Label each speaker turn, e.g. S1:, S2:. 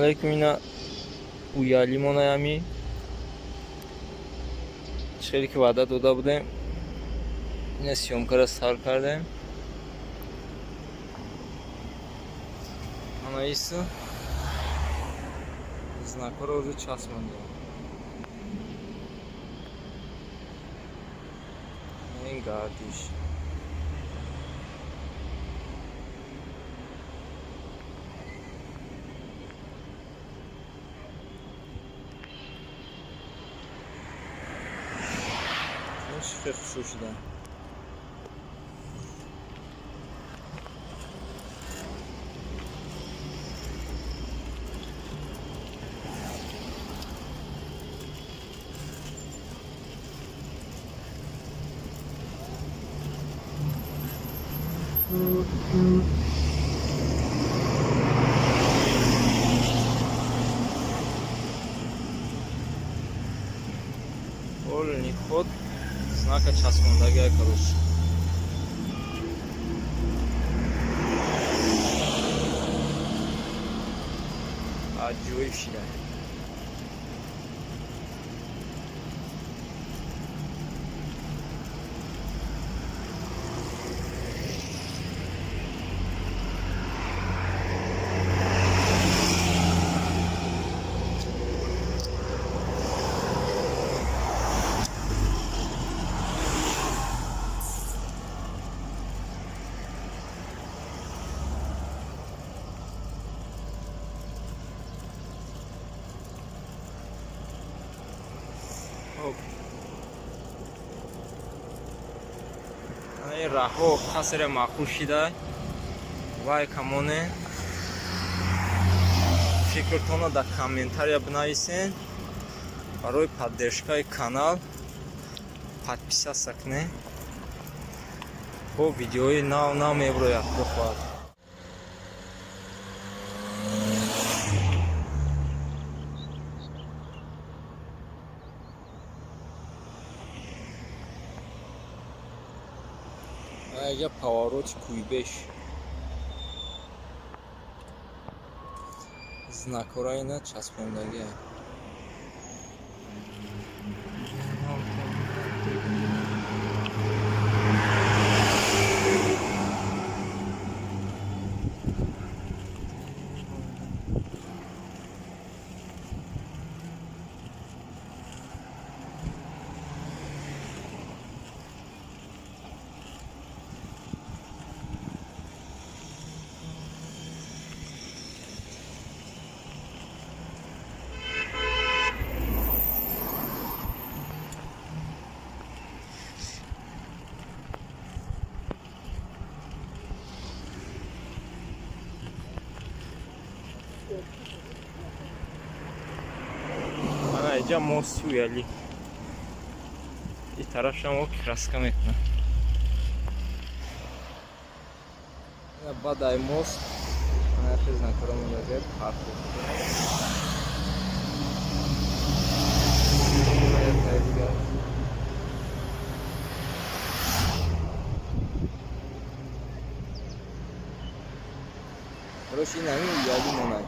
S1: Алайкум. Ина Уялимонаями хеле ки ваъда дода будем, ина съёмкара сар кардем. Ана иса знакҳоро уже часпондем. Ин гардиш. Хеле хушрӯ шуда. Полный ход знака часпондагия, короче. Аҷоиб шида. Хоб, ин раҳҳо қасре маъқул шида. Лайк ҳамоне, фикртонро дар комментария бинависен. Барои поддержкаи канал подписаться кунед. Бо видеои нав нав меброяд, худо хоҳад. Аҷа повороти Куйбеш, знакҳоро ина часпондагия. Ана иҷа мости Уяли, и тарафшам краска мекунад. Баъд ай мост ана яхе знакҳоро мондагия, парковка дигар. Короче, ин ҳамин Уяли монад.